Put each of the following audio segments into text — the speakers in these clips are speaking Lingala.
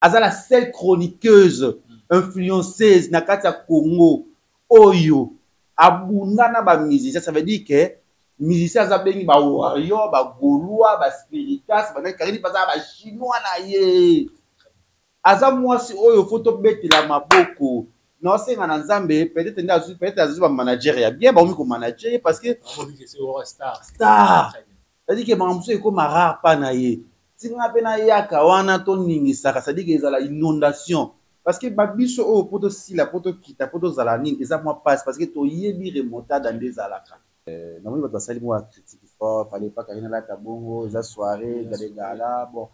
Aza la seule chroniqueuse influenceuse na kati ya Congo oyo abunda na ba musiciens. Ça veut dire que musicien aza bengi ba warrior, ba gaulois, ba spiritas, ba nani. Karine baza ba chinois na ye. Aza mwasi oyo faut tobetela maboko. Naosenga na Nzambe, peut-être nde azwi, peut-être azwi ba manager ya bien, bakomi ko manager ye parce que star. Star. C'est-à-dire que makambo mosusu ekoma rare pa na ye. Tinga mpe nayaka wana toningisaka, c'est-à-dire que ezala inondation. Parce que ba biso oyo po tosila, po tokita, po tozala nini, eza mwa pasi parce que toyebi remontada nde ezalaka. Namoni bato basali mwa critique fort, fallait pas Karine alata bongo, eza soirée, gala gala, bon.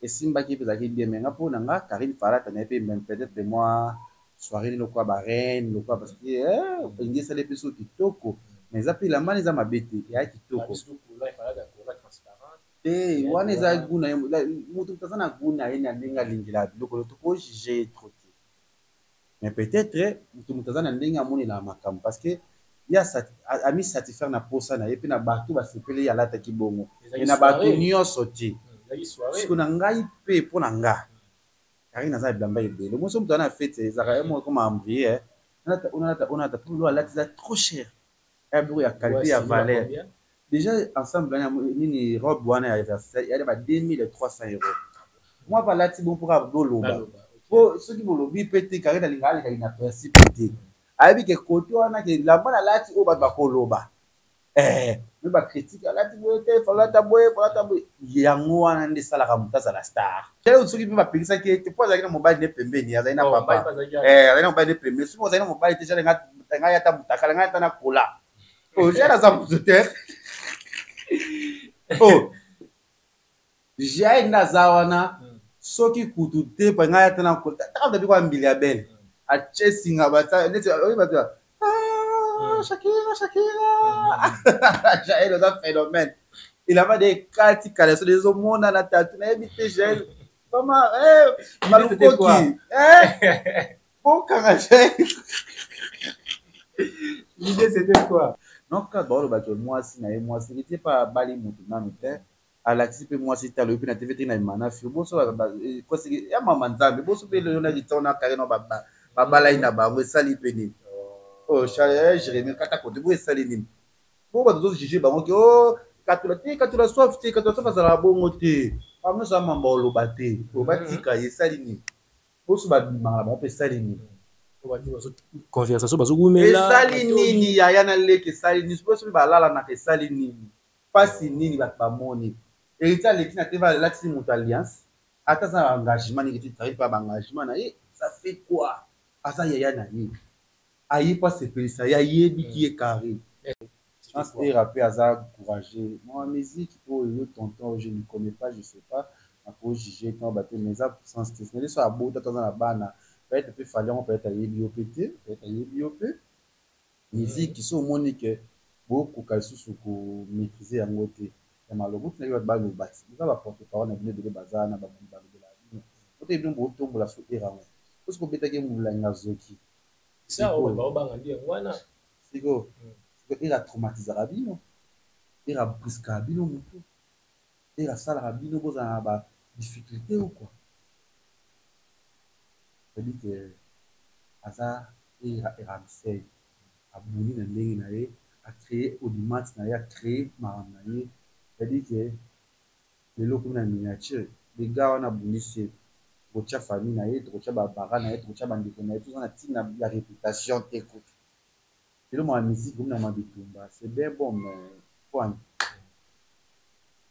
Esimbaki mpe ezalaki bien, mais nga mpo na nga Karine Farata na ye mpe même peut-être mwa soirée lokola ba reine lokola parce que elingi esali mpe so kitoko, mais eza mpe elamba eza mabe te, eya kitoko te. Wana eza goût na ye, moto moto aza na goût na ye na ndenge alingela biloko, tokojuge ye trop te. Mais peut-être moto moto aza na ndenge amonelaka makambo parce que ye amisatisfaire na posa na ye mpe na bato basepeli ye alataki bongo, mais na bato nyonso te. Siko na ngai mpe mpo na nga Karine aza na bilamba ebele. Moso moto aza na fete ezalaka ye moko koma embrouillé, onalata onalata mpo biloko alati eza trop cher, ya biloko ya qualité, ya valeur. Déjà ensemble nini, robe wana ya Versailles ya ba 2300 euros. Mwa mpe alati bongo mpo kaka boloba, po soki bolobi mpe te. Karine alingaka aleka inaperçu mpe te, ayebi ke kote wana ke elamba nalati oyo bato bakoloba me bacritique, alati boye te, falata boye, falata boye. Yango wana nde esalaka moto azala star. Soki mpe bapekisaki ye te mpo azalaki na mobali nde pembeni, azali na papa, azali na mobali nde pembeni. Soki ozali na mobali te, ngai ata mutakala, ngai ata nakola Jael aza moto te. Oh, Jael nde aza wana soki kutu te mpe ngai ata nakola taka moto abiko mbili ya bele atie singa bata neti oyo bato Shakira, Shakira. Jael oza phénomène. Elamba de ekati kala so ezomonana tatu nayebi te. Jael vraiment malukoki bokanga Jael. L'idée, c'était quoi? Non, kaka baolobaki mwasi na ye, mwasi etie mpe abali motu nanu te, alakisi mpe mwasi te, alobi mpe na TV te na emana fio boso ya mama Nzambe boso mpe lelo na litan na kare no babalai na bango. Esali mpe nini? Oh, Jérémie kata kote bo esali nini? Po bato tojuge bango ke o katula te, katula soif te, katula soif azalaka bongo te. Nyonso ya mamba oloba te, oyo batika ye. Esali nini? Boso babimaka na bango mpe esali nini? Conversation bazowumela. Esali nini yaya na leki? Esali nini? Soki soki balalanaka, esali nini? Mpasi nini bato bamoni? Héritier aleki na te, alatisi moto alliance, ata aza na engagement nini ti tari mpe baengagement na ye, ça fait quoi? Aza yaya na ye, aye mpo asepelisa ye, ayebiki ye Karine. Chance Era mpe aza courageux. Mwa musique oyo yo tonton, je ne connais pas, je sais pas, nakojuge ntango bato, mais eza sens te. Nde so abota to aza na bana, peut-être mpe Fally yango, peut-être ayebi yo mpe te, peut-être ayebi yo mpe. Musique so omoni ke bokoka lisusu komaîtrise yango te ya maloba otina bato baloba ti boza baporte parole na bino ebele, baza wana balobela bino ote bino botombola. So Era yango soki obetaki molangi azoki. Sikoyo Era traumatisaka bino, Era briskaka bino motu, Era asalaka bino bozala na badifficulté ou quoi. C'est-à-dire que aza Era Ramsey, abuni na ndenge na ye, acréé audimat na ye, acréé makambo na ye. C'est-à-dire que lelo komi na miniature le gars wana abundisi ye. Tokotya famille na ye, tokotya babara na ye, tokotya bandeko na ye, toza na ntina ya réputation te. Kutu lelo mwa musique komi na mwa bitumba, c'est bien bon, mais point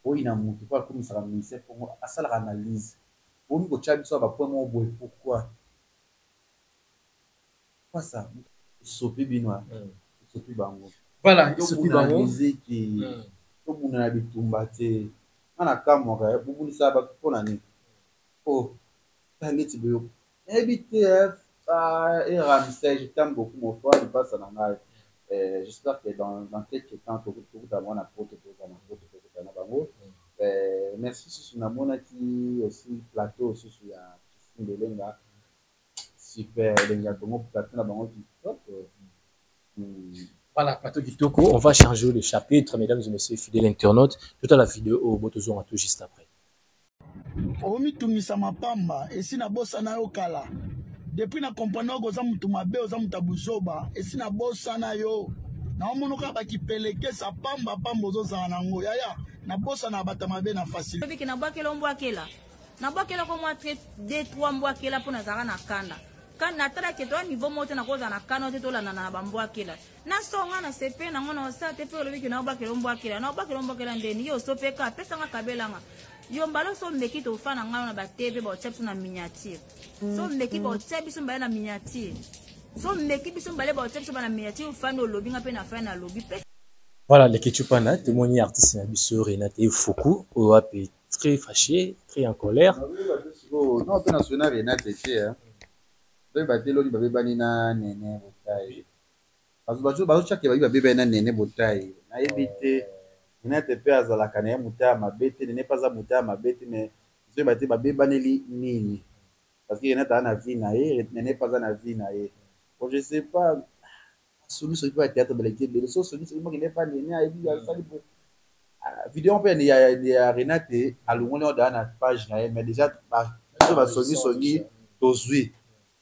oyo na motu mpo akomisaka musicien mpongo asalaka analyse, omi kotya biso ya bapoint moko boye. Pourquoi quoi ça esopi bino, esopi bango? Voilà, esopi bango. Miziki tobunda na bitumba te. Nga na kamwaka bobundisaka bato mpo na nini? O neti boyo nayebi te. Eramsey, je t'aime beaucoup, mon frère, lipasa na ngai. J'espère que dans quelques temps tokuta bango na poto, toza na poto, tokuta na bango. Merci. Susu namonaki aussi plateau susu ya Christine Belenga, super elengi ya Congo, plateau na bango kitoko. Voilà, plateau Kitoko. On va changer le chapitre, mesdames et messieurs, fidèles internautes. Tout à la vidéo au bout tout juste après. Omitungisa pamba, esi nabosana yo kala. Depuis na comprendre que oza mutu mabe, oza mutu ya buzoba, esi nabosana yo. Naomona kaka bakipelekesa pamba pamba ozozala nango. Yaya, nabosana bato mabe na facile. Biki nabwakela, ombwakela, nabwakela ko mwa tre deux trois mbwakela, mpo nazalaka na kanda. Natalaki toya niveau moko te, nakozala na kanda te, tolandana na bambwakela. Nasonga na sepe nango na osala te. Mpe olobiki naobwakela, ombwakela, naobwakela, ombwakela ndeni yo osopeka, apesanga, kabelanga yo mbala oso omeki tofa na ngai na batv, baotia biso na miniature. So omeki, baotia biso mbale na miniature. So omeki biso mbale, baotia biso na miniature. Ofandi, olobi, nga mpe na fai, nalobi mpe. Voilà, Leketchou Panda, témoigné artiste na biso Renate Fuku, oyo ape très fâché, très en colère. Non, mpe na Renate te, toyeba te loni babebani na Nene Botai. Bazotiake babi babebani na Nene Botai, nayebi te. Renate mpe azalaka na ye moto ya mabe te, Nene mpe aza moto ya mabe te, mais toyeba te babebaneli nini, parce que Renate aza na vie na ye, Nene mpe aza na vie na ye. Bon, je sais pas, soki soki mpe bathéâtre baleki ebele, so soki soki mokende epa Nene, ayebi asali boye. Video mpe ya Renate alongoli oyo daa na page na ye, mais déjà biso basongisongi tozwi.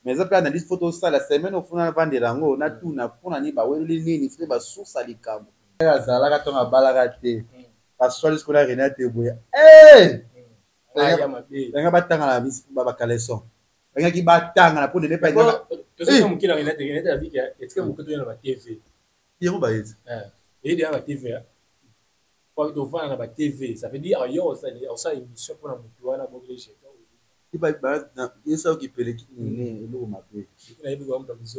Mais eza mpe analyse, faut tosala semaine ofuna vandela yango, natuna mpona nini baweleli nini, faut basource ya likambo. Azalaka ntongo abalaka te, baswali sikoyo na Renate boye, yanga batanga na bacaleçon, bangaki batanga na mpo Nene mpe yango bayezi. Eyedi na TV, tovanda na batv, ça veut dire yo osala émission mpona motu wana bokele jeton. Esa okipeleki nene eloko mabe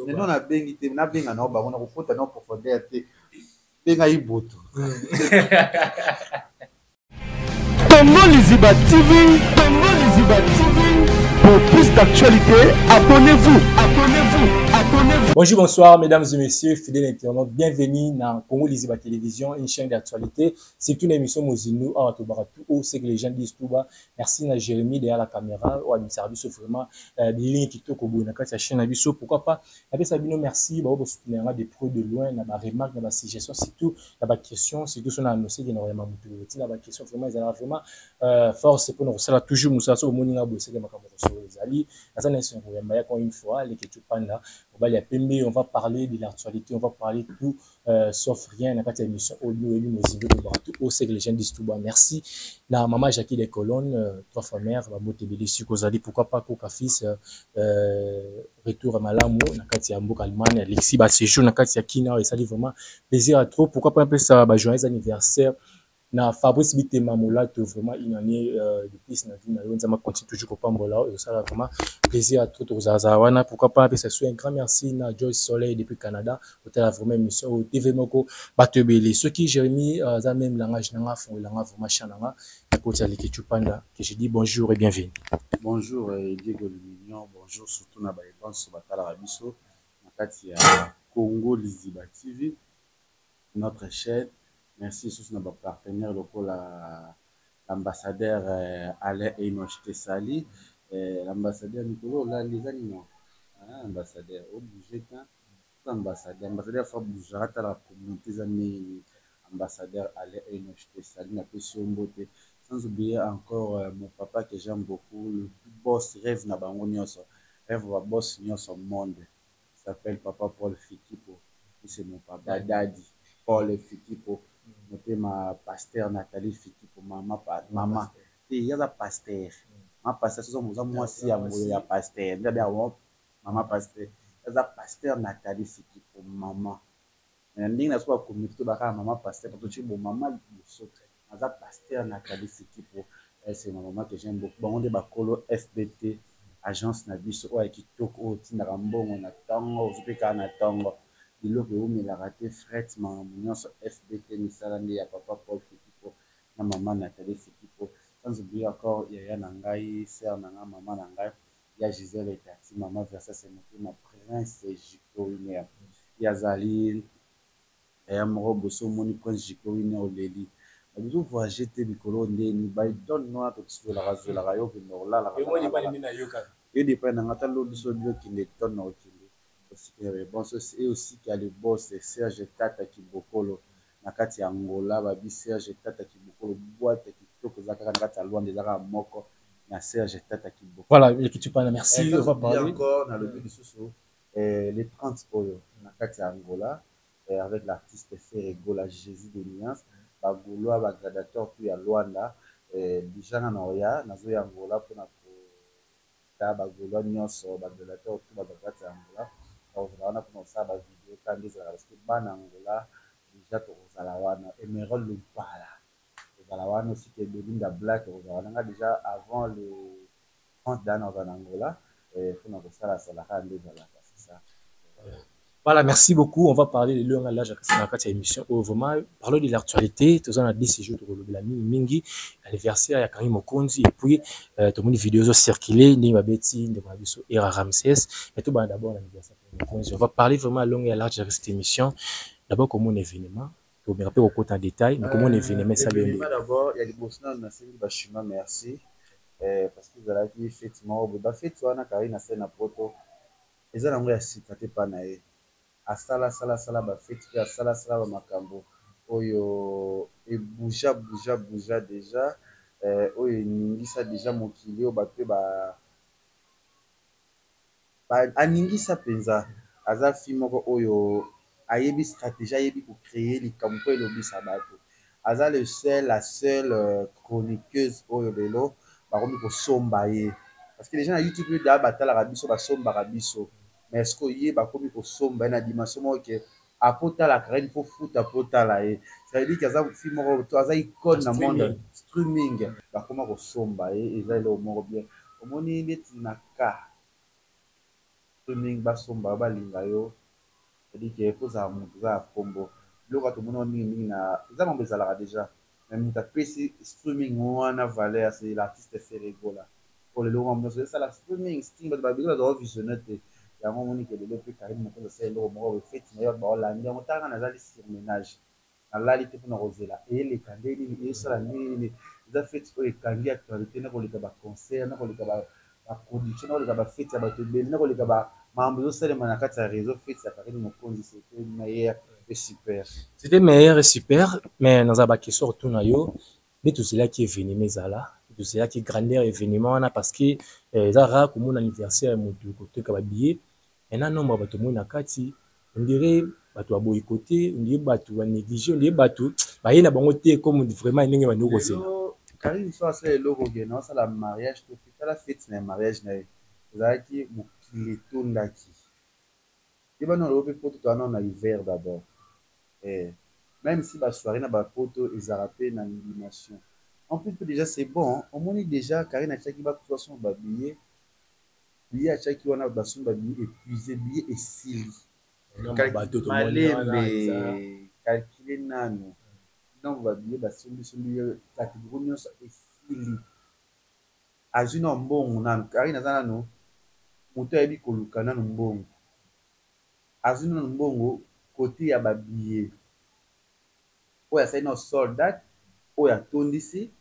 neno nabengi te, nabenga nao bango, nakokota nao profondeur te, benga iboto. Congo Liziba TV, Congo Liziba TV. Pour plus d'actualités, abonnez-vous, abonnez-vous, abonnez-vous. Bonjour, bonsoir, mesdames et messieurs, fidèles internautes. Bienvenue dans Congo Liziba Télévision, une chaîne d'actualité. C'est une émission Mozinu, tout haut, c'est que les gens disent tout bas. Merci à Jérémy derrière la caméra, ou à service vraiment, des lignes qui toquent au bout, na chaîne na pourquoi pas. Après ça, merci, bah, pour soutenir de près de loin, na ba remarque, na ba suggestion, surtout, na ba question, surtout, sur annoncé qui n'a rien na ba question, vraiment, ils ont vraiment, force pour nous, ça toujours, Moussa, so, moninga, bosser, makambo, so, ezali, aza na esengo ya maya une fois Leketchou Panda, mobali ya pembe. On va parler de l'actualité, on va parler tout sauf rien na kati ya émission oyo oyebi mozindo, tobaka tout haut ce que les gens disent tout bas. Merci na mama Jackie des Colonnes, trois fois mère, babote ebele soki ozali. Pourquoi pas Koka fils, retour ya malamu na kati ya mboka Allemagne, Alexis, baséjour na kati ya Kina oyo esali vraiment plaisir à trop. Pourquoi pas mpesa bajoyeux anniversaire na Fabrice Bitema Molato, vraiment une année de plus na vie na yo, Nzambe continue toujours kopambola, osala vraiment plaisir à trop, tozala wana. Pourquoi pas apesa so un grand merci na Joyce Soleil depuis Canada, otala vraiment émission au TV moko bato ebele. Soki Jérémy aza même langage nanga, fongolanga vraiment champ nanga na koti ya Leketchou Panda, que je dis bonjour et bienvenue. Bonjour Diego le Mignon, bonjour surtout na baebanso batalaka biso na kati ya Congo Liziba TV, notre chaîne. Merci lisusu na bapartenaire lokola l'ambassadeur Alain Enoch Tesali. L'ambassadeur mikolo olali eza nini? Ambassadeur obouge te, ambassadeur, ambassadeur fa bougeaka, tala communauté eza ndenge. Ambassadeur Alain Enoch Tesali, napesi yo mbote. Sans oublier encore mon papa que j'aime beaucoup, le boss rêve na bango nyonso, rêve ba boss nyonso monde, il s'appelle papa Paul Fikipo, c'est mon papa daddy Paul Fikipo, motema pasteur Nathalie Fikipo, mama, mama te, ye aza pasteur, mama pasteur, soza oza mwasi ya ngolo ya pasteur nde abe awa mama pasteur, aza pasteur Nathalie Fikipo, mama na ndenge na so bacommunauté to bakaka mama pasteur, po totie bo mama liboso, aza pasteur Nathalie Fikipo, c'est ma maman que j'aime beaucoup. Bango nde bakolo FBT, agence na biso oyo ya kitoko, oyo otindaka mbongo na ntongo, ozwi mpe kaka na ntongo, biloko ewumelaka te, fret, makambo nyonso. FBT, misala nde ya papa Paul Fikipo na mama Nathalie Fikipo. Sans oublier encore yaya na ngai, sœur na ngai, mama na ngai ya Gisele Etati, mama Versase motema, prince Jicto Winer, ye azali yaya moko boso. Omoni prince Jicto Winer, oleli babizo voyage te likolo ndeni baidon wana, tozwelaka zwelaka yo, okende kolalaka yo depai nanga ata lobi so obi okende ton na okende osikela bon. E osika le boss Serge Tata Kibokolo na kati ya Angola, babi Serge Tata Kibokolo, boîte kitoko eza kaka na kati ya Lwanda, eza kaka moko. Na Serge Tata Kiboko. Voilà, Ekitupana, merci. On va parler. Encore, nalobi lisusu, les 30 oyo na kati ya Angola, avec l'artiste Ferre Gola, Jésus de Nuance, bagaulois, bagladiateur tout ya Luanda, déjà nga na oya, nazoya Angola mpona kota bagaulois nyonso, bagladiateur tout baza kati ya Angola, bakozala wana mpona kosala bavideo kandi ezalaka, parce que bana Angola déjà tokozala wana. Emerald Lumpala kozala wana aussi, ke Belinda Black kozala wana. Nga déjà avant le 30 dana kozala na Angola mpona kosalasala kaka nde ezalaka, c'est ça. Voilà, merci beaucoup. On va parler de l'heure là, j'ai émission. Oh, vraiment, parlons de l'actualité. Tout ça, on a 10 jours de la mingi mingi, anniversaire ya Karim Mokonzi et puis tout le monde vidéo zo circuler, ni babeti, ni babiso Era Ramsès. Mais tout d'abord l'anniversaire de Mokonzi. On va parler vraiment à long et à large de cette émission. D'abord comme un événement, to me rappeler au en détail, mais comment un événement ça bien. D'abord, il y a des bosses na sengi ba chinois merci. Parce que ezalaki fête moko ba fête wana Karine asali na poto eza nango ya sika te pa na ye. Asala sala sala ba fête pe asala sala ba makambo oyo ebouja bouja bouja déjà, oyo eningisa déjà mokili oyo bato pe ba aningisa mpenza. Aza fille moko oyo ayebi stratégie, ayebi kocréer likambo mpo elobisa bato. Aza le seul, la seule chroniqueuse oyo lelo bakomi kosomba ye, parce que déjà na YouTube da batalaka biso, basombaka biso, mais est-ce que ye bakomi kosomba ye na dimension moko ke apotala Karine fo futa potala ye? Ça veut dire qu'aza fille moko to aza icône na monde streaming, bakoma kosomba ye, eza eloko moko bien. Omoni neti na ka streaming basomba yo, balinga yo, c'est-à-dire que kozala moto oza ya kombo biloko tomoni mingimingi na eza mambo ezalaka déjà, mais moto apesi streaming wana valeur, c'est l'artiste Ferre Gola. Po lelo ngo nyonso esala streaming stream, bato babili bato bavisionne te yango. Omoni ke lelo mpe Karine Mokonzi asala eloko moko boye, feti na ye, bato baolandi yango. Ntanga nazali surmenage, nalali te mpona kozela eyeleka nde nini esala ndenge nini. Eza feti oyo ekangi actualité na koleka baconcert, na koleka baproduction, na koleka bafeti ya bato ebele, na koleka makambo ezosalema na kati ya réseau. Feti ya Karine Mokonzi, c'était meilleur et super. C'était meilleur et super, mais naza baquestion retour yo nde tozelaki événement ezala, tozelaki grandeur événement wana, parce que eza rare komona anniversaire ya motu koteka babillet. Maintenant, nombre ya bato omoni na kati, on dirait bato baboycotter, on dirait bato banéglige, on dirait bato baye na bango te comme vraiment ndenge bandi kozela. Karine so asala eloko okende asala mariage to tala feti na ya mariage na ye, ezalaki mokili etondaki. Yebana olobi mpe poto toza nano na hiver d'abord, même si basoirée na bapoto ezalaka mpe na dimension. En plus mpe déjà c'est bon, omoni déjà Karine atiaki bato basomba babillet, billet atiaki wana, basomba billet épuisé, billet esili. Malembe, calcule nanu ntango babillet basombisombi, catégorie nyonso esili, azwi na mbongo nanu. Karine aza nanu moto ayebi koluka nanu mbongo, azwi nanu mbongo kote ya babillet oyo asali na soldat oyo atondisi.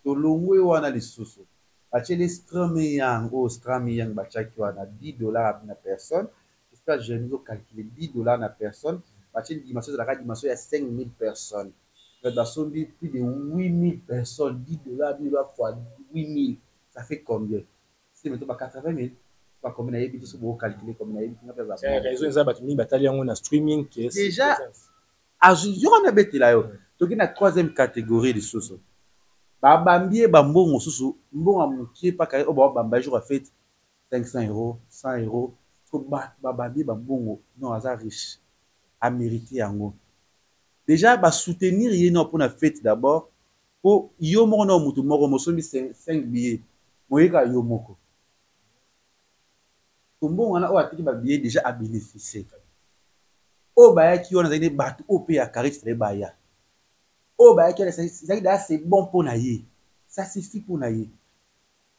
Tolongwe wana lisusu, batieli streaming oyo, streaming batiaki wana 10 $ na personne. J'espère Jérémy ozocalcule 10 $ na personne. Batieli dimension ezalaka dimension ya 5000 personnes, donc basombi plus de 8000 personnes. 10 $, 10 $ fois 8000, ça fait combien? C'est mettons ba 80 000, ba combien, nayebi te. So bocalcule combien, nayebi te, nga mpe. Raison eza bato mingi batali yango na streaming. Déjà azwi yo wana, abetela yo. Toki na troisième catégorie lisusu, babambi ye bambongo mosusu, mbongo ya mokie mpaka oyo baobamba ye jour ya fête, 500 euros, 100 euros. Bato babambi ye bambongo, non, aza riche, amérité yango. Déjà basoutenir ye no mpona fête d'abord, mpo yo moko na motu moko mosombi 5 billet, moyeka yo moko mbongo wana oyo atiki babillet, déjà abénéficie. Oyo bayaki wana ezalaki nde bato oyo mpe ya Karine fallait baya. Oyo bayaki wana ezalaki daa, c'est bon mpo na ye, ça suffit mpo na ye.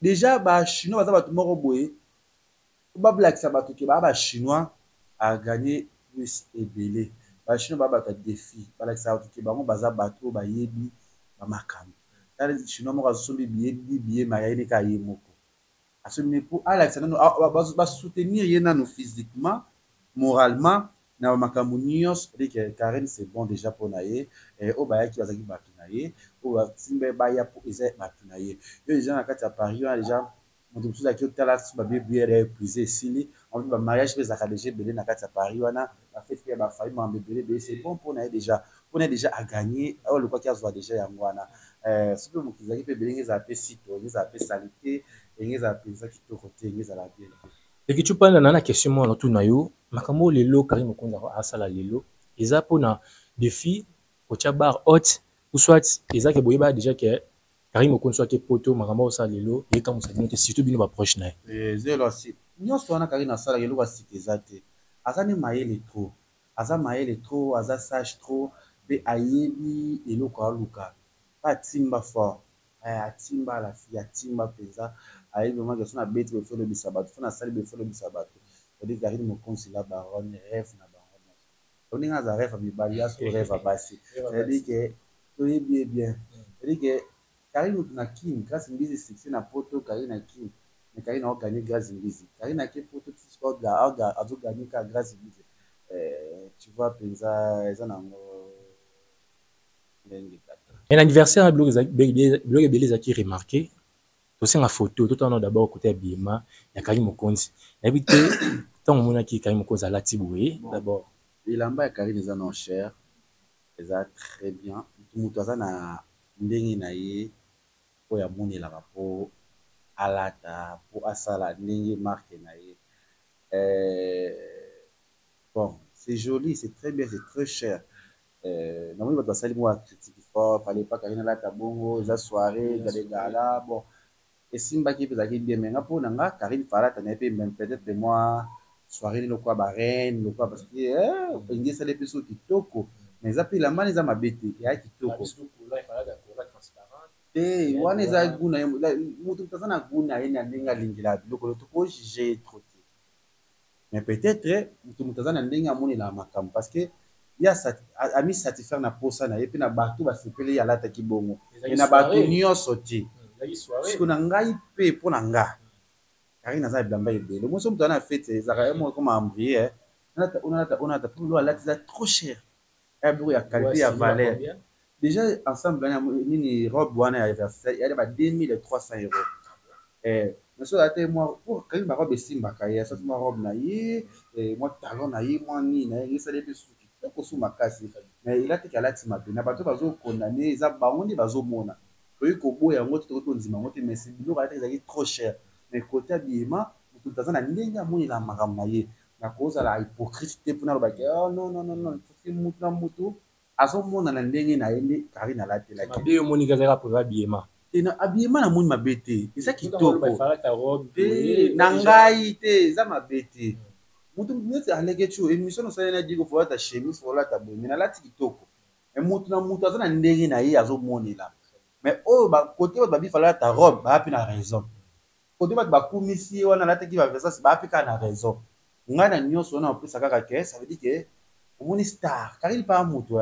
Déjà bachinois baza bato moko boye, bablakisa bato ke baa bachinois aganye plus ebele. Bachinois baa bato ya défi, balakisaka bato ke bango baza bato oyo bayebi bamakambo. Tala chinois moko azosombi billet, di billet ma yaye neka ye moko asombi mpo alakisa nano, basoutenir ye nano physiquement, moralement. Na makambo nyonso, c'est-à-dire que Carine c'est bon déjà mpo na ye. Oyo bayaki bazalaki bato na ye, oyo basimba baya mpo eza bato na ye. Yo déjà na kati ya Paris wana déjà, moto mosusu azalaki otala so babibiere ya épuisé esili. En plus, bamariage mpe ezalaka déjà ebele na kati ya Paris wana, bafete mpe ya bafamille, makambo ebele ebele. C'est bon mpo na ye déjà, mpo na ye déjà agagné oyo alukaki azwa déjà, yango wana. Soki mpe mokili ezalaki mpe ebele, enge ezala mpe sito, enge ezala mpe saleté, enge ezala mpenza kitoko te, enge ezala bien te. Leki Panda, na question moko natuna yo. Makambo oyo lelo Karine Mokonzi asala lelo, eza mpona défi kotia barre haute, ou soit eza ke boyeba déjà ke Karine Mokonzi soki poto, makambo osala lelo ekamwisa bino te, surtout bino baproche na ye? Zelo asi nyonso wana Karine asalaka, eloko ya sika eza te. Aza nde mayele trop, aza mayele trop, aza sage trop, mpe ayebi eloko aluka mpe atimba fort. Atimba la fille, atimba mpenza. Ayebi vraiment ke so nabeti boye, faut elobisa bato, faut nasali boye, faut elobisa bato. C'est-à-dire Karine Mokonzi la baronne, rêve na bango nyonso. Donc ndenge aza rêve ya mibali, ya so rêve ya basi, c'est-à-dire ke toyebi ye bien. C'est-à-dire ke Karine mutu na Kine, Grâce Mbizi succès na poto, Karine na Kine, mais Karine aoganye Grâce Mbizi. Karine ake poto ti sikoyo azoganye kaka Grâce Mbizi. Tu vois, mpenza eza nango ndenge kaka. Mais anniversaire, biloko ebele ezalaki remarqué. Tosenga photo, totala d'abord côté ya bima ya Karine Mokonzi. Nayebi te ntango omonaki Karine Mokonzi alati boye d'abord. Elamba ya Karine eza non cher, eza très bien. Moto aza na ndenge na ye oyo amonelaka mpo alata, mpo asala ndenge marque na ye. Bon, c'est joli, c'est très bien, c'est très cher. Namoni bato basali mwa critique fort, fallait pas Karine alata bongo, eza soirée de gala. Bon, esimbaki mpe ezalaki bien, mais nga, mpo na nga, Karine falata na ye mpe même peut-être mwa soirée nini lokola bareine lokola, parce que elingi esali mpe so kitoko. Mais eza mpe elamba wana eza mabe te, eya kitoko te. Wana eza goût na ye. Moto moto aza na goût na ye na ndenge alingela biloko, tokojuge ye trop te. Mais peut-être moto moto aza na ndenge amonelaka makambo, parce que ye amisatisfaire na posa na ye mpe na bato basepeli ye alataki bongo, mais na bato nyonso te. Siko na ngai mpe, mpo na nga, Karine aza na bilamba ebele. Moso moto aza na fete, ezalaka ye moko ekoma embrouillé. Onalata, onalata mpo biloko alati eza trop cher, ya biloko ya qualité, ya valeur. Déjà ensemble wana nini, robe wana ya Versailles, yali ba 2300 euros. Mais so ate mwa Karine, barobe esimbaka ye, asati mwa robe na ye, mwa talon na ye, mwa nini na ye, esali mpe susu kitoko su makasi. Mais elatiki alati mabe na bato bazokondane, eza bango nde bazomona. Toyei koboya yango te, tokoki kondima yango te, mais biloko alati ezalaki trop cher. Mais côté habillement, moto moto aza na ndenge amonela makambo na ye. Nakozala hypocrite te mpona alobaki: oh non, non, non, non. Parce que mutu na mutu azomona na ndenge na ye nde Karine alatelaki. Mabe omoni kazalaka mpo habillement? Te, na habillement namoni mabe te, eza kitoko te. Na ngai te, eza mabe te. Mutu neti aleke ti émission nosali na diko, faut olata chemise, faut olata boye, mais nalati kitoko. Mais mutu na mutu aza na ndenge na ye azomonela. Mais oyo kote bato babifa alata robe, baya mpe na raison. Kote bato bakumisi ye wana alataki baVersace, baya mpe kaka na raison. Ngai na nyonso wana opesa kaka ke ça veut dire ke omoni star Karine mpa moto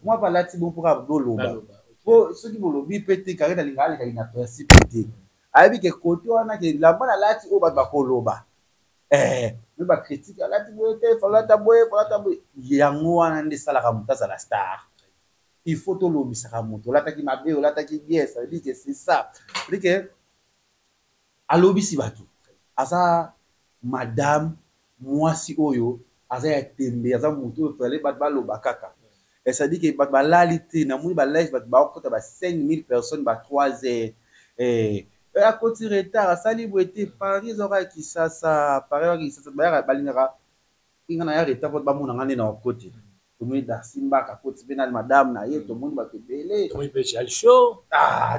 mwa mpe alati bon mpo kaka boloba, po soki bolobi mpe te, Karine alinga alekaki na principe te. Ayebi ke kote wana ke lamba nalati oyo, bato bakoloba me bacritique, alati boye te, falata boye, falata boye. Yango wana nde esalaka moto azala star. Il faut tolobisaka moto olataki mabe, olataki bien. Ça veut dire que c'est ça, c'est dire que alobisi bato. Aza madame, mwasi oyo aza ya tembe, aza motu oyo fale bato baloba kaka. C'est-à-dire que bato balali te. Namoni balive, bato bakota ba 5000 personnes ba 3 heures. Akoti retard, asali boye te. Paris ezwaka ya Kisasa, Paris ezwaka Kisasa, bayaka balingaka nga na ya retard po bamona nga nde na okoti. Tomoni Darcy Mbaka akoti mpe na madame na ye, tomoni bato ebele.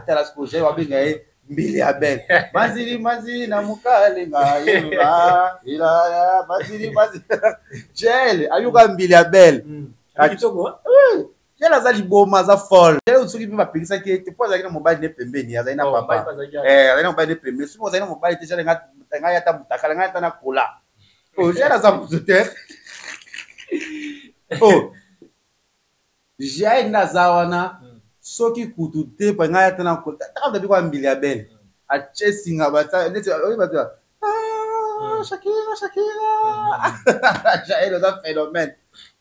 Tala sikoyo jai babenga ye mbili ya bele, mazili mazili na mokalenga yeba ilaya mazili mazili. Jael ayoka mbili ya bele. Jael aza liboma, aza folle. Jael soki mpe bapekisaki ye te, mpo azalaki na mobali nde pembeni, azali na papa, azali na mobali nde pembeni. Soki ozali na mobali te, Jael ngai ata mutakala, ngai ata nakola. Oh, Jael aza moto te. Oh, Jael nde aza wana soki kutu te, mpe ngai ata nakola. Taka moto mbili ya bele, atie singa bata neti oyo bato Shakira, Shakira. Jael oza phénomène.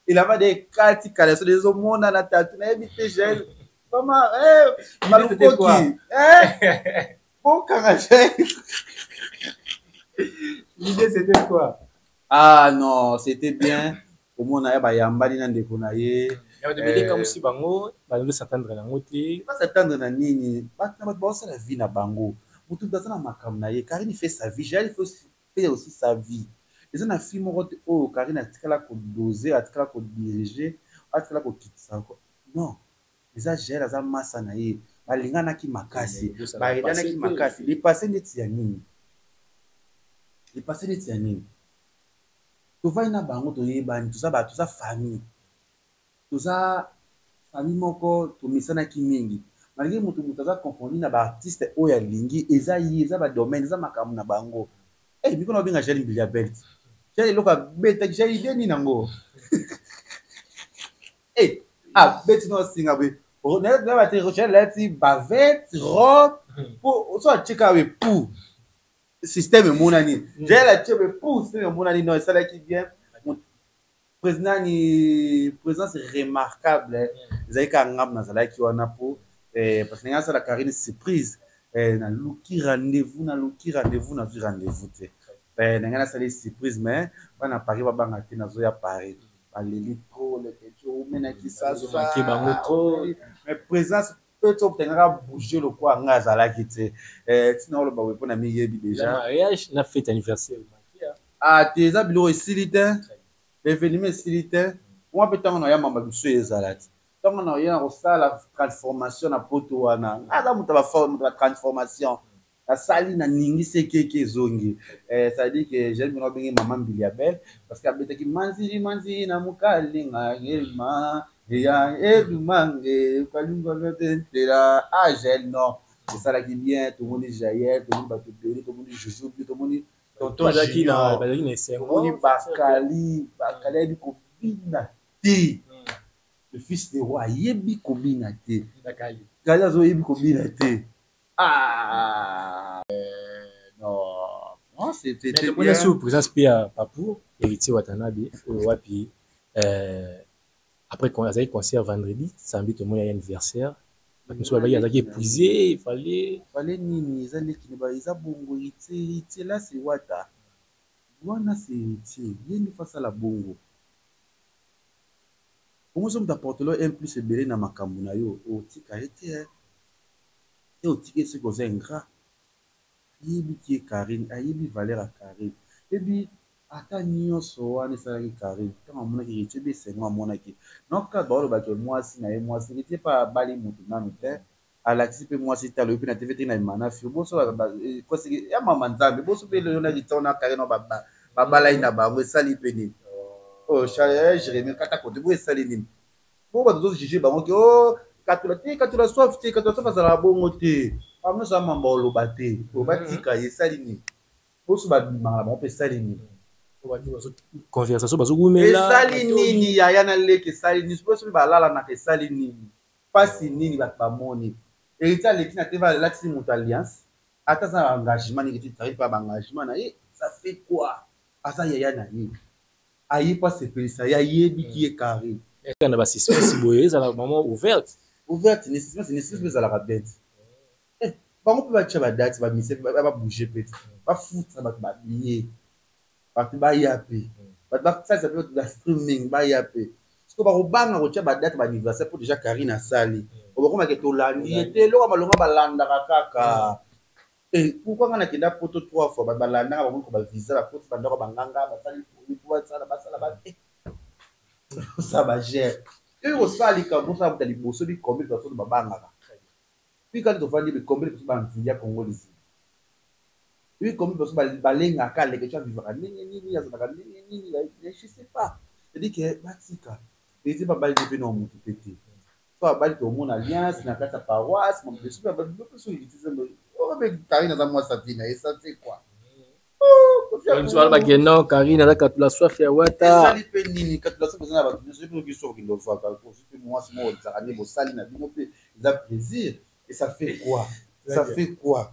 Elamba de ekati kaleso de ezomonana tatu nayebi te Jael mama malukoki bokanga Jael. L'idée, c'était quoi? Ah non, c'était bien komona ye bayambani na ndeko na ye. Elekamusi bango, bazo s'attendre nango te. Bas'attendre na nini? Bato na bato baosala vie na bango, motu moto aza na makambo na ye. Karine fait sa vie, Jael fait aussi sa vie. Eza na fille moko te oyo Karine atikala kodose, atikala kodirige, atikala kokitisa. Non, eza Jael aza masa na ye, balinganaki makasi, bayedanaki makasi. Le passé neti ya nini? Le passé neti ya nini? Tovandi na bango, toyebani, toza bato, toza famille, toza famille moko, tomesanaki mingi. Malgré moto aza confondu na baartiste oyo alingi, eza ye, eza badomaine, eza makambo na bango. Biko na babenga Jael Mbilia Belt. Jael eloko abetaki, Jael idée nini yango? Abeti na osinga boye nayeba te. Jael alati bavete robe po so atieka boye pou système emonani. Jael atie boye pou système emonani. Non, esalaki bien. Président ni présence remarquable ezalaki kaka ngambo nazalaki wana po parce que ndenge asala Karine surprise, naluki rendez-vous, naluki rendez-vous, nazwi rendez-vous te. Ndenge nasali surprise, mais bana Paris babanga te, nazoya Paris, baleli trop lekeci omenaki sasa. Mais présence mpe to tengaka bouger lokwa ngai azalaki te. Ntina oloba boye mpona miyebi déjà. Mariage na fête anniversaire. Ah te, eza biloko esili te, événement esili te. Mwa mpe ntango na ya mamba biso ezala te, ntango na ye na kosala transformation na poto wana, aza moto ya transformation, asali na ningisi ekeke ezongi. C'est-à-dire que j'aime bien obenge mama Mbilia Bel parce que abetaki manzi manzi na mokalinga elma eya edumange kalunga tentela. Ah Jael, non, esalaki bien. Tomoni Jael, tomoni bato ebele, tomoni Juju bi, tomoni tonton Junior, tomoni Bakali. Bakali ayebi kobina te, le fils de roi ayebi kobina te. Kali azoyebi kobina te. Ah non non, c'était bien. Sur présence mpe ya Papu Héritier Watanabe oyo wapi après azalaki concert vendredi, samedi tomoni ya anniversaire. Bato mosusu balobaki azalaki épuisé, fallait fallait nini? Eza lekini, eza bongo. Héritier, Héritier là, c'est Wata wana, c'est Héritier, ye nde fasala bongo. Bongo so moto aportelo un plus ebele na makambo na yo, otika ye te te, otiki ye soki oza ingrat. Ayebi ki ye Karine, ayebi valeur ya Karine, ebi ata nyonso wana esalaki Karine. Ntango amonaki Héritier be esengo, amonaki noka baolobaki mwasi na ye, mwasi Héritier mpe abali motu nanu te, alakisi mpe mwasi te, alobi mpe na TV te na emana fio boso ya mama Nzambe boso mpe lelo na Héritier na Karine babalai na bango. Esali mpe nini? Oh Jérémie, kata kote bo esali nini? Po bato tojuge bango ke o katula te, katula soif te, katula soif azalaka bongo te. Bango nyonso amamba oloba te, po batika ye. Esali nini? Boso babimaka na bango mpe esali nini? Conversation bazowumela. Esali nini? Yaya na leki, esali nini? Soki soki balalanaka, esali nini? Mpasi nini bato bamoni? Héritier aleki na te, alatisi moto alliance, ata aza na engagement nini ti tari mpe baengagement na ye, ça fait quoi? Aza yaya na ye, aye mpo asepelisa ye, ayebiki ye Karine. Na basuspense boye ezala vraiment ouverte. Ouverte ni suspense, ni suspense ezalaka bete. Bango mpe batia badate, bamise, babouge mpe te, bafuta bato babillet, bato baya mpe, bato basalisa mpe bato ba streaming baya mpe. Siko bakobanga kotia badate baanniversaire mpo déjà Karine asali, obakomake tolandi ye te. Eloko ya malonga balandaka kaka. Pourquoi nga nakenda poto trois fois, bato balandaka bango ko bavisa, bakoti bandako, banganga basali po basala basala osala bagere oyo kosala likambo, osala moto ya liboso bi combien de personnes babangaka. Puis kati tovandi bi combien de personnes banvidia Congo Liziba, oui, combien de personnes balengaka aleke ti avivaka ndenge nini, azalaka ndenge nini, je sais pas. C'est-à-dire que batika ete babali mpe na motu mpe te, so abali tomona alliance na kati ya paroisse. Karine aza mwasi avi na ye, ça fait quoi? Balobaki non, Karine aza katula soif ya Wata. Esali mpe nini? Katula soif eza na bato nyonso mpe biso okende ozwaka, ozwi mpe mwasi moko ozalaka nde bosali na bino mpe eza plaisir. Et ça fait quoi? Ça fait quoi?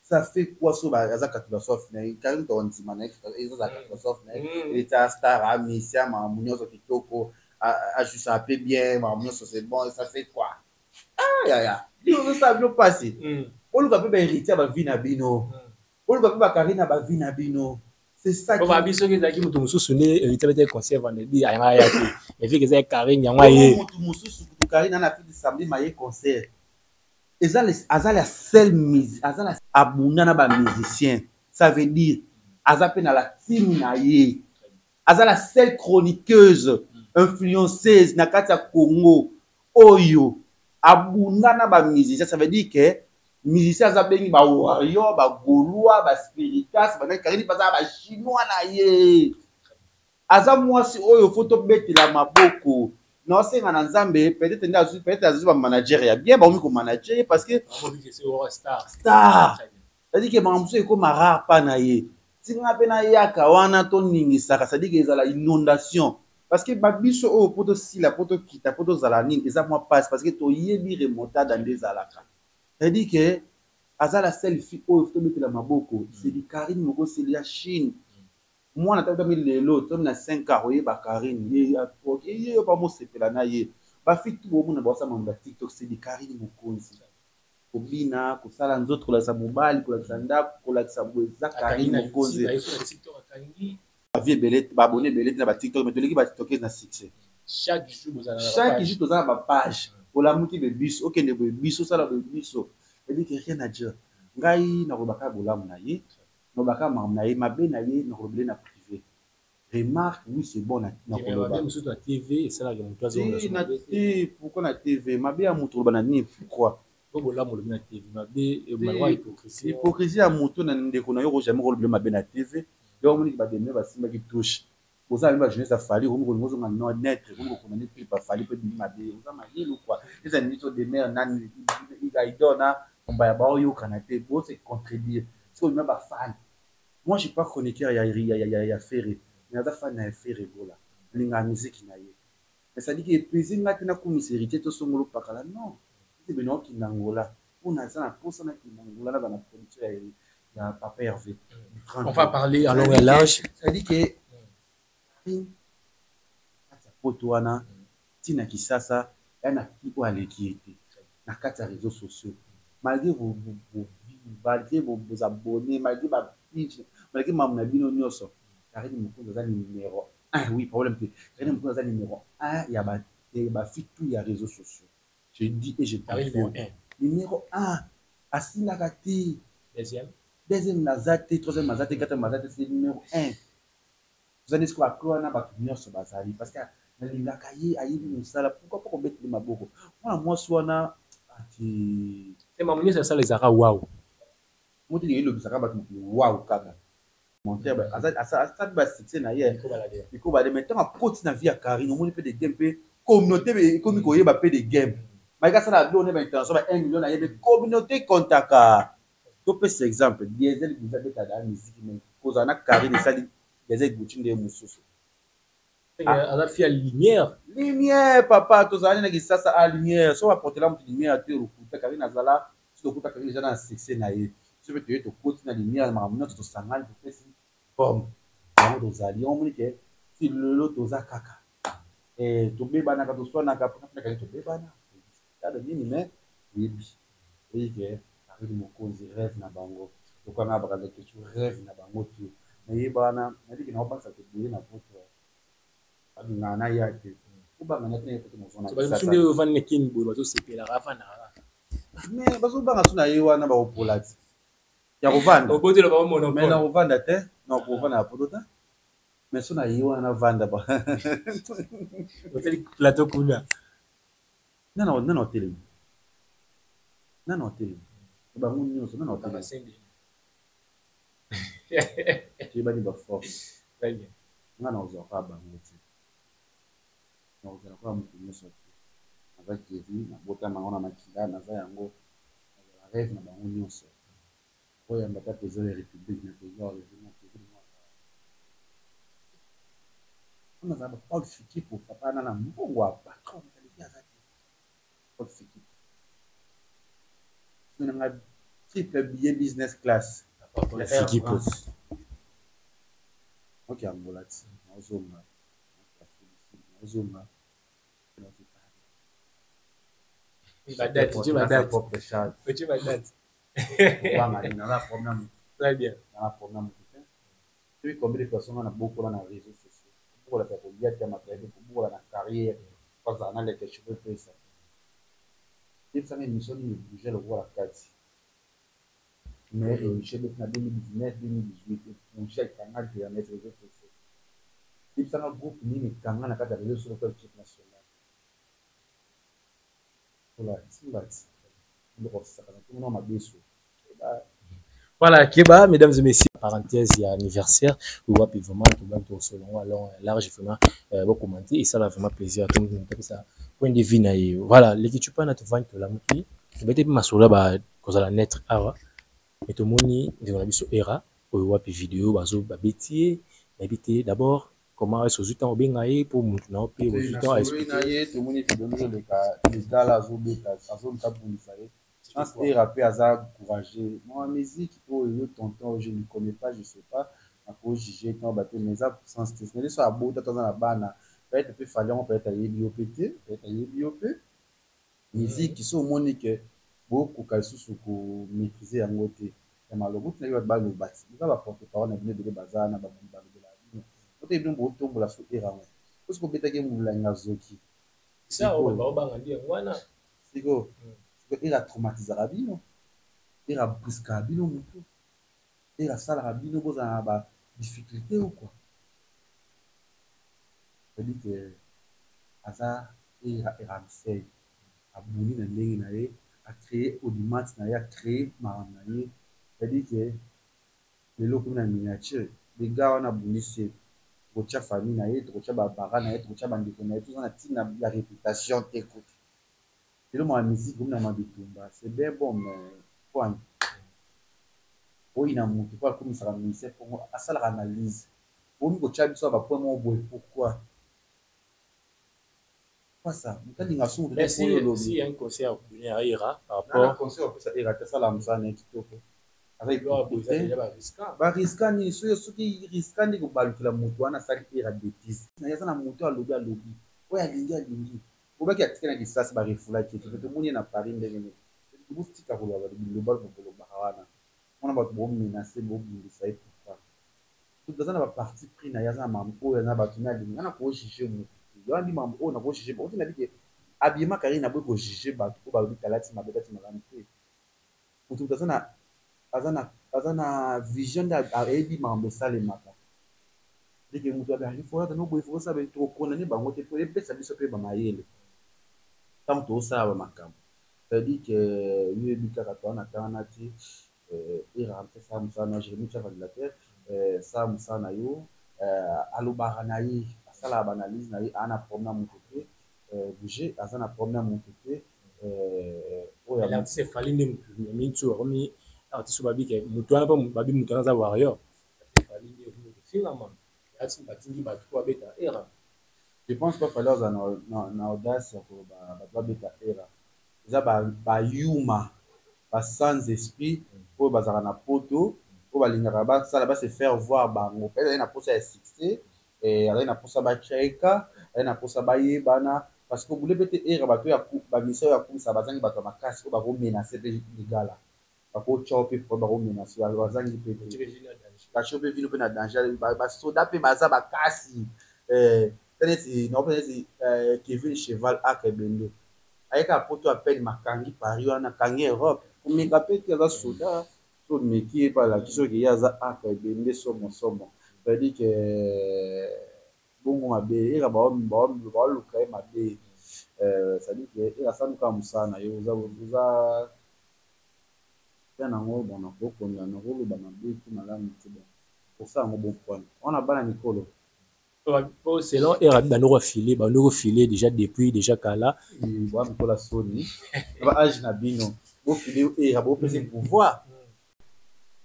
Ça fait quoi? So aza katula soif na ye, Karine tokondima na ye, ezazala katula soif na ye. Eta star, amisia, makambo nyonso kitoko. Ajusaka mpe bien, makambo nyonso c'est bon, ça fait quoi? Ah yaya, bino ozosala bino mpasi. Oluka mpe bahéritier ya bavie na bino, oluka mpe bakarine na bavie na bino, c'est ça. Qui babi soki ezalaki moto mosusu nde héritier abetaki concert vendredi, ayanga aya te, mais vu que eza Karine, yango aye. Moto mosusu kutu, Karine ana feti samedi maye concert. Eza aza la seule, aza la abunda na bamusicien, ça veut dire aza mpe na la team na ye. Aza la seule chroniqueuse influenceuse na kati ya Congo oyo abunda na bamusicien. Ça veut dire que musicien aza bengi bawarrior, bagaulois, baspiritas, banani. Karine mpe aza bachinois na ye. Aza mwasi oyo faut tobetela maboko. Naosenga na Nzambe, peut-être nde azwi, peut-être azwi bamanager ya bien, bakomi komanager ye, parce que star. Star, c'est-à-dire que makambo mosusu ekóma rare mpa na ye. Ntinga mpe nayaka wana toningisaka, c'est-à-dire que ezala inondation, parce que babiso oyo mpo tosila, mpo tokita, mpo tozala nini, eza mwa mpasi, parce que toyebi remontada nde ezalaka. C'est-à-dire que aza la seule fille oyo tobetela maboko. C'est du Karine moko seli ya Chine. Mwana tami lelo tomi na 5 ans oyeba Karine, ye ye yo bamosepela na ye. Bafille tu bomona baosala mambo ya TikTok, c'est du Karine Mokonzi. Kobina, kosala nzoto, kolakisa mobali, kolakisa ndako, kolakisa boye, eza Karine Mokonzi. Bavie ebele, baabonné ebele te na baTikTok, mais toleki batiktokese na succès. Chaque jour bozala na chaque jour toza na bapage. Olamuki be biso, okende boye biso, osala boye biso. C'est-à-dire que rien à dire. Ngai nakolobaka bolamu na ye, nalobaka makambo na ye. Mabe na ye nakolobele na privé. Remarque, oui, c'est bon, nakoloba. Mosusu na TV esalaka moto. Na te, pourquoi na TV mabe ya moto oloba na nini? Pourquoi? Bolamu olobi na TV, mabe hypocrisie. Hypocrisie ya moto na ndeko na yo, ko jamais kolobele mabe na TV. Yo omoniki bademne basimbaki touche, oza na bajeunesse afali, okomi kolinga ozonga no net, okomi kokona clip afali mpe bimi mabe. Oza mayele quoi? Eza nini? So demer nani idol na mombaya baoyokana te, bose contredire. Soki obima bafan, moi je suis pas chroniqueur ya Ferre, mais aza fan ya Ferre Gola, alingaka musique na ye. Mais c'est à dire que epesi nga te nakumisa héritier tosongolo pakala. Non, ete bena okenda Ngola mpona aza na mposa nakenda Ngola, naza na production ya papa Hervé. On va parler à long et large. C'est-à-dire que kati ya poto wana, ntina Kisasa ya na fille oyo aleki ye te na kati ya réseaux sociaux, malgré vos vues, malgré vos abonnés, malgré bapage, malgré makambo na bino nyonso, Karine Mokonzi aza numéro 1. Oui, problème te. Karine Mokonzi aza numéro 1 ya bafille tout ya réseaux sociaux. Je dis et je confirme, numéro 1, asilaka te. Deuxième? Deuxième naza te, troisième aza te, quatrième aza te, c'est numéro 1. Tozali sikoyo apres wana bato nyonso bazali, parce que nalingaka ye, ayebi mosala. Pourquoi po kobeteli maboko mwana mwasi wana ati? Makambo nyonso asala ezalaka waw. Moteki elobisaka bato mokili waw kaka asali basuccès na ye ekobale. Mais ntango akoti na vie ya Karine, omoni mpe de game, mpe communauté ekomi koyeba mpe de game. Mayeke asala biloko ne baintervention ba 1 million na ye, mpe communauté kontaka. Topesa exemple, Diesel Gucci abetaka ya musique, mais kozala na Karine esali Diesel Gucci nde mosusu. Aza fille ya lumière. Lumière, papa. Tozalani na Kisasa a lumière. So baportela moto lumière te, lokuta. Karine azala so tokuta Karine eza na succès na ye. So mpe toye, tokoti na lumière, makambo nyonso tosangani, topesi comme yango tozali. Yango moni ke ti lelo toza kaka, tobebanaka, toswanaka mpona Karine, tobebana tado nini, mais oyebi, oyebi ke Karine Mokonzi rêve na bango, lokanga bakanza question rêve na bango tu. Nayeba wana, nayebi ke naobangisa tobele na poto, babingaka na ya te, obangana te na ye poto. Nde ovandi na Kini boye, bazosepelaka, afandaka. Mais bazobanga so na ye wana, bakopola ti ya kovanda. Obotela bango monopole. Mais na kovanda te, na kovanda na poto te, mais so na ye wana navanda ba. Otali plateau kuna. Nana nana otelemi, nana otelemi, bango nyonso nana otelemi, toyebani baforce. Nga na kozwaka bango te, na kozala kaka moto nyonso te. Naza Kevi, nabotama yango na makila, naza yango, nazala rêve na bango nyonso. Oyamba ta président ya République na président ya régime Kevin, nazala ba Paul Fikipo, papa na mbongo ya patron aleki aza te. Paul Fikipo nanga triple billet business class ya Fikipo. Oke Angola ti nazonga, nazonga. Ba date, tu ba date. Propre charge. Tu ba date. Obanga nini, naza problème. Très bien. Naza problème te. Soki combien de personnes na bokola na réseaux sociaux. Kobokola ta kolia te matériel, kobokola na carrière. Kozala na leke cheveux pesa. Yebisanga émission nini bouge lokola kati. Mais émission beti na 2019, 2018 bouge ekanga internet, réseaux sociaux. Yebisanga groupe nini ekanga na kati ya réseaux sociaux lokola équipe nationale. Kola timbati. Biloko osakana te mona mabeso. Voilà, Keba, mesdames et messieurs, parenthèse, il y a anniversaire, où wapi vraiment, tout le monde au long, large, vraiment, beaucoup commenter, et ça va vraiment plaisir à tout le monde, ça, point de vue, na ye. Voilà, l'équipe pas na te vendre la muki, bete pe masola ba kozala naître awa, mais tout moni, ndeko na biso era, oyo wapi vidéo, bazo ba bêtier, na bité d'abord, comment est-ce que temps obenga ye pour mutu na pe ozwi temps à Nasoloyi na expliquer. ye, tomoni video ezoleka, legala azobeta, azoluka abundisa ye. Chance Era pe aza courageux. Moi, musique oyo yo tonton, je ne connais pas, je sais pas, nako juger ntango bato, mais eza sens te. Nde so abota to aza na bana, peut-être pe Fally yango, peut-être ayebi yo pe te, peut-être ayebi yo pe. Musique so omoni ke bokoka lisusu komaîtrise yango te ya maloba otina ye bato baloba ti boza ba porte parole na bino ebele baza wana balobela bino ote bino botombola so Era yango soki obetaki molangi azoki. Ça, oyo baobanga nde yango wana. Sikoyo sikoyo Era traumatisaka bino, Era briskaka bino motu, Era asalaka bino bozala na ba difficulté ou quoi. C'est-à-dire que aza Era Ramsey abuni na ndenge na ye, acréé audimat na ye, acréé makambo na ye. C'est-à-dire que lelo komi na miniature, les gars wana abundisi ye, tokotya famille na ye, tokotya babara na ye, tokotya bandeko na ye, toza na ntina ya réputation te. Kutu lelo mwa musique komi na mwa bitumba, c'est bien bon, mais point oyo na motu mpo akomisaka musicien mpongo asalaka analyse, omi kotya biso ya bapoint moko boye. Pourquoi pas ça? Moto alinga so moto. Mais si, oyo olobi. Si y a un conseil à donner à Era par nana rapport conseil opesa Era te, asala mosala na ye kitoko, aza hypocrite te. déjà ba risque. Bariska nini? Soki soki riska nde kobalukela moto wana asali Era bétise na ye, aza na moto alobi alobi oyo alingi alingi obaki atika na lisasi barefulaki ete pe tomoni ye na Paris ndenge nini. Botika koloba biloba bolobaka wana wana, bato bomenace bobundisa ye, pourquoi? Moto aza na baparti pris na ye, aza na makambo oyo aza na bato na alingi nga na kojuge motu te. Yo andi makambo oyo na kojuge oti na bike abima kari na boyi kojuge bato oyo balobi talati mabe tati malamu te. Moto aza na vision nde ayebi makambo esalemaka ndenge moto abe foyaka no boye fosala, tokokondane bango te po epesa biso mpe bamayele ntango tozosala bamakambo. C'est-à-dire que yo yebi kaka toa na temps wana te. Era sala mosala na Jérémi tia validateur, sala mosala na yo, alobaka na ye, asalaka baanalyse na ye, aa na problème na moto te, bouger aza na problème na moto te oyo. L'artiste Fally nde mutu ya minti oyo akomi artiste oyo babike mutu wana mpo babi mutu wana aza warrior. Fally nde okomi kofingama, ati batindi bato mpo babeta Era. Je pense pas Fally aza na audace ya koloba bato babeta Era. Eza bayuma ba sans esprit oyo bazalaka na poto, oyo balingaka basala base faire voir bango. Peut-être azali na posa ya succès, azali na posa batyeka, azali na posa bayebana, parce que obule mpe te Era bato oyo bamisia oyo akumisa bazangi bato ya makasi oyo bakomenace mpe ligala bakotya mpe po bakomenace, bazangi mpe te batio mpe vino mpe na danger. Basoda mpe baza bakasi te neti naope neti Kevin Cheval aka ebende ayeka poto apene makangi Paris wana akangi Europe komeka mpe te, aza soda so meki ye mpe alaki soki ye aza aka ebende somosomo. C'est-à-dire que bongo mabe Era baoluka ye mabe. C'est-à-dire que Era asala kaka mosala na ye, oza ya nango bon, nakokonda nakoloba mabe te, malamu te, bon kosala yango bon point wana bana mikolo. Po selon Era bandoko afile bandoko file déjà depuis déjà kala. Bwa mikolo ya soni na ba age na bino, bofile Era bopesa pouvoir,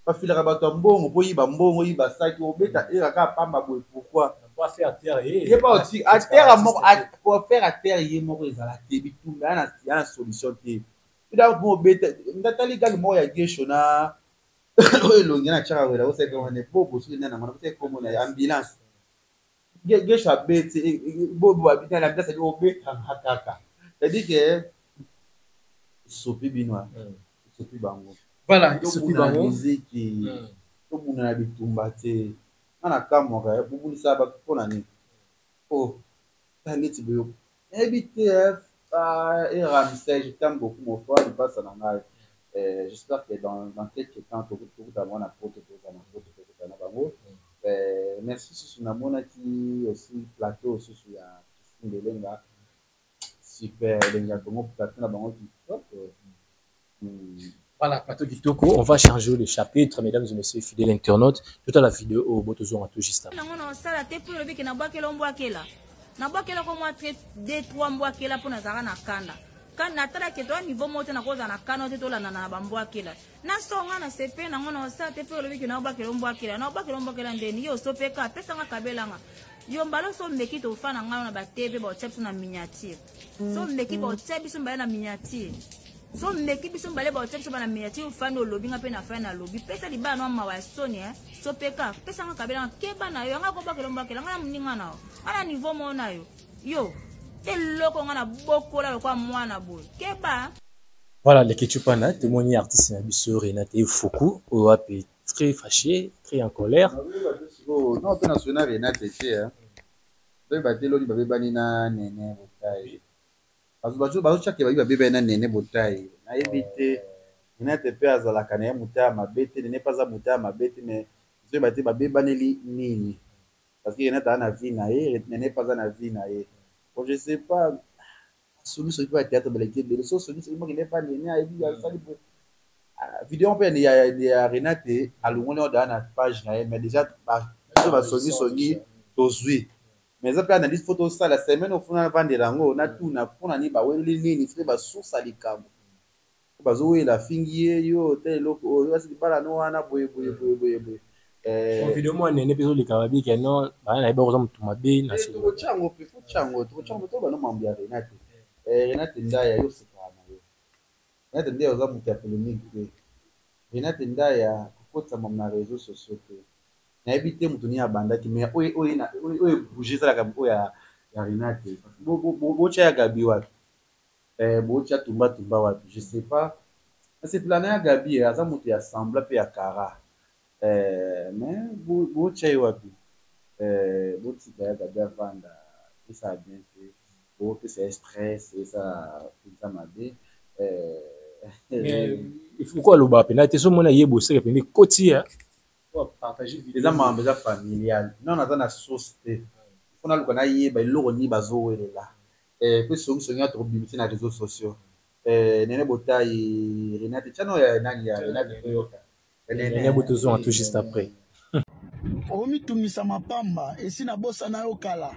bafilaka bato ya mbongo mpo yiba mbongo, yiba saki, obeta Era kaka pamba boye, pourquoi? Ye pa atere moko kofaire atere ye moko ezala te, bitumba ya na solution te. Obeta ndatali gage moko ya gesho na oyo elongi na tiaka wela osali wana bobo soki nani yango nakosali kombo na ye ambulance. Gesho abeti boboabinalabinasadi obetanga kaka, c'est-à-dire que esopi bino, esopi bango. Voilà, esopi bango. Miziki tobunda na bitumba te. Nga na kamwaka, bobundisaka bato mpo na nini? O ta neti boyo nayebi te. Et Ramsey, je t'aime beaucoup, mon frère, lipasa na ngai. J'espère que dans quelques temps tokutana mwana poto, tozala na poto, tokutana bango. Merci. Susu namonaki aussi plateau susu ya Christine Belenga, super elengi ya Congo, plateau na bango kitoko. Voilà, plateau Kitoko. On va changer le chapitre, mesdames et messieurs, fidèles internautes. Tout à la vidéo au bout de tout juste. Nango na osala te mpo elobi ke nabwakela ombwakela, nabwakela ko mwa tre deux trois mbwakela mpo nazalaka na kanda. Natalaki toa niveau moko te, nakozala na kanda te, tolandana na bambwakela. Nasonga na sepe nango na osala te mpo elobi ke naobwakela ombwakela, naobwakela ombwakela ndeni yo osopeka apesanga kabelanga yo mbala so omeki tofa na ngai na batv, baotia biso na miniature. So omeki, baotia biso mbala na miniature. So meki biso mbale, baotia biso bana miniature. Ofandi olobi, nga mpe na fai nalobi, pesa libala no mawa ya soni. Sopeka pesanga kabelanga, keba na yo yanga kobwakela ombwakela nga na moninga na yo, nga na niveau moko na yo, yo eloko nga na bokola lokwa mwana boye, keba. Voilà, les Ketchupana, témoigné artiste na biso Renate Fuku, oyo très fâché, très en colère. Non, mpe na sona Renate te, toyeba te loni babebani na Nene Botai. Bazotiake babi babebani na Nene Botai, nayebi te. Renate mpe azalaka na ye moto ya mabe te, Nene mpe aza moto ya mabe te, mais toyeba te babebaneli nini, parce que Renate aza na vie na ye, Nene mpe aza na vie na ye. Bon, je sais pas, soki soki mpe ya théâtre baleki ebele, so soki soki mokende epa Nene, ayebi asali video mpe ya Renate, alongoli oyo daa na page na ye, mais déjà biso basongisongi tozwi. Mais eza mpe analyse, faut tosala semaine ofuna navandela yango, natuna mpona nini baweleli nini, soki basource ya likambo bazowela, afingi ye yo te, eloko oyo asi libala no wana boye boye boye boye boye. Video mwa Nene mpe ezoleka, babike non, bana na ye bakoza motu mabe na Tokotya yango mpe, faut tya yango, tokotya yango. Toba no mambo ya Renate. Renate Ndaya, yo osekaka na yo. Renate Ndaya, oza moto ya polémique te. Renate Ndaya, kokotisa mambo na réseau sociaux te. Nayebi te moto nini abandaki, mais oyo ebouge ezalaka oyo ya Renate. Botya ya Gabi wapi? Botya tumbatumba wapi? Je sais pas, nasepela na ya Gabi, aza moto ya sembla mpe ya kara, mais botya ye wapi? Botika ya Gabi avanda, esala bien te, bopesa ye stress, esala mpenza mabe. Ko aloba mpena te, so mona ye boseke pembe koti ya. Eza makambo eza familial, non, aza na source te, faut naluka nayeba eloko nini bazowelela mpe songisongi ya tokobimisi na réseaux sociaux. Nene Botai, Renate tiano ya nani ya Renate, toyoka. Nene botozonga tout juste après. Omitungisa mapamba, esi nabosana yo kala.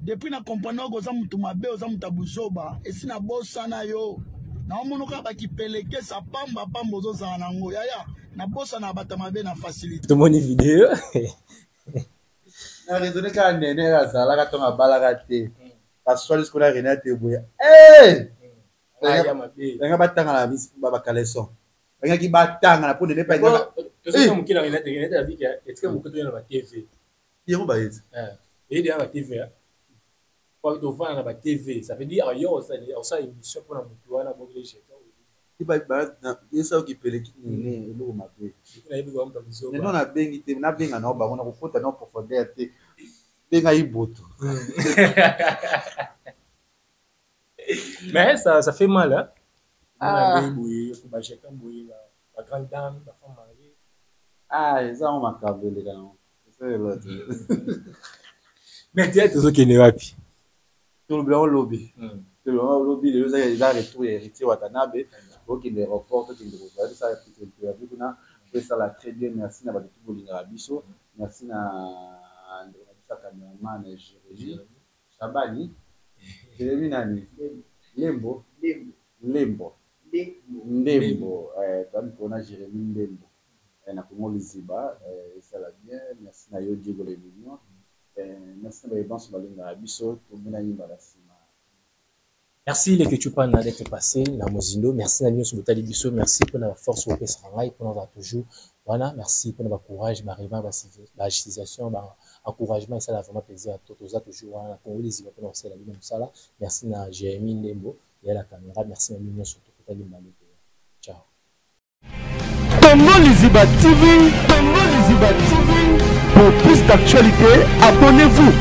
Depuis na comprendre oko oza motu mabe, oza moto ya buzoba, esi nabosana yo. Naomona kaka bakipelekesa pamba pamba ozozala nango. Yaya, nabosana bato mabe na facilité. Tomoni video. Na raisonne kaka, Nene azalaka ntongo abalaka te, baswali sikoyo na Renate boye, yanga batanga na bacaleçon, bangaki batanga na mpo Nene mpe yango bayezi. Eyedi na batv, tovanda na batv, ça veut dire yo osala émission mpona motu wana bokele jeton. Esoki peleki Nene eloko mabe, neno nabengi te, nabenga nao bango, nakokota nao profondeur te, benga iboto. Mais ça fait mal, hein? Ah. Boye bajeton boye, ba grande dame, ba femme mariée. Ah, eza ngo makambo eleka nango. Mais théâtre tozokende wapi? Tolobela ngo lobi, tolobela ngo lobi. Lelo eza retour ya Héritier Watanabe, tokende aéroport, tokende kozwa, tosala petite interview kuna po esala très bien. Merci na bato tu bolingaka biso, merci na ndeko na biso ya cameraman Jérémi Shabani, Jérémi nani, Lembo, Lembo, Ndembo, toza mikolo na Jérémi Ndembo na Kongo Liziba, esala bien. Merci na yo Diego Le Mignon, merci na bayebanso balingaka biso, tomonani mbala nsima. Merci Leke Chupana d'être passé na Mozindo. Merci na nyonso botali biso. Merci pour la force opesaka ngai pour nous toujours. Voilà, merci pour le courage, ba remarque, ba situation, ba Encouragement esala vraiment plaisir. To toza toujours wana na Congo Liziba mpona kosala bino mosala. Merci na Jérémie Ndembo ya la caméra. Merci na bino nyonso, tokutani mbala ekoya. Ciao. Congo Liziba TV, Congo Liziba TV. Pour plus d'actualités, abonnez-vous.